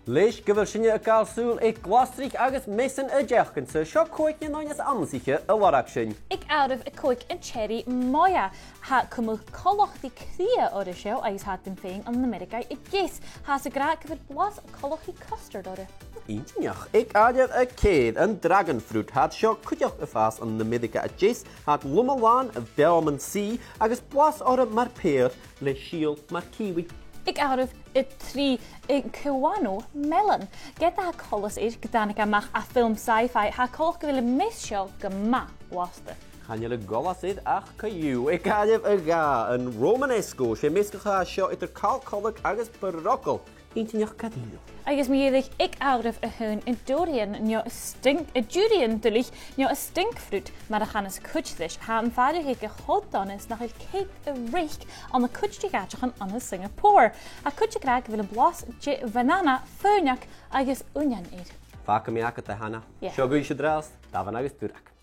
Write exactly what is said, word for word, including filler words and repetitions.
Leis gu bheil sinne a' gabhail sùil air glasraich agus measan a' deoch an-seo, seo còig de na h-òrain as annasaiche a lorg sinn. Aig àireamh a còig, an cherry mocha. Tha cumail coltach ri cridhe oirre seo agus tha e den fheadhainn ann an Ameireagaidh a Deas. Thathas ag ràdh gu bheil blas coltach ri custard oirre. Inntinneach. Aig àireamh a ceithir, an dragon fruit. Tha seo cuideachd a' fàs ann an Ameireagaidh a Deas. Tha e loma-làn vitamin C agus blas oirre mar phear le sìol mar kiwi. Aig àireamh a trì, an guano melon. Ged a tha coltas air gun tàinig e a-mach à film sci-fi, tha coltas gu bheil am meas seo gu math blasta. Chan eil coltas air ach co-dhiù. Aig àireamh a dhà, an Romanesco. 'S e measgachadh a tha seo eadar càl-coltach agus brocail. Inntinneach gu dearbh. Agus mu dheireadh, aig àireamh a h-aon, an durian, no an stinc, an durian duilich, no an stink fruit, mar a chanas cuid ris. Tha am fàileadh aige cho dona 's nach eil cead a reic ann an cuid de dh'àiteachan ann an Singapore. Tha cuid ag ràdh gu bheil am blas de bhanana, faoineag agus uinnean air. Fàgaidh mi agad e, a Hannah. Yeah. Seo dhuibhse an-dràsta, Damhan agus Durak.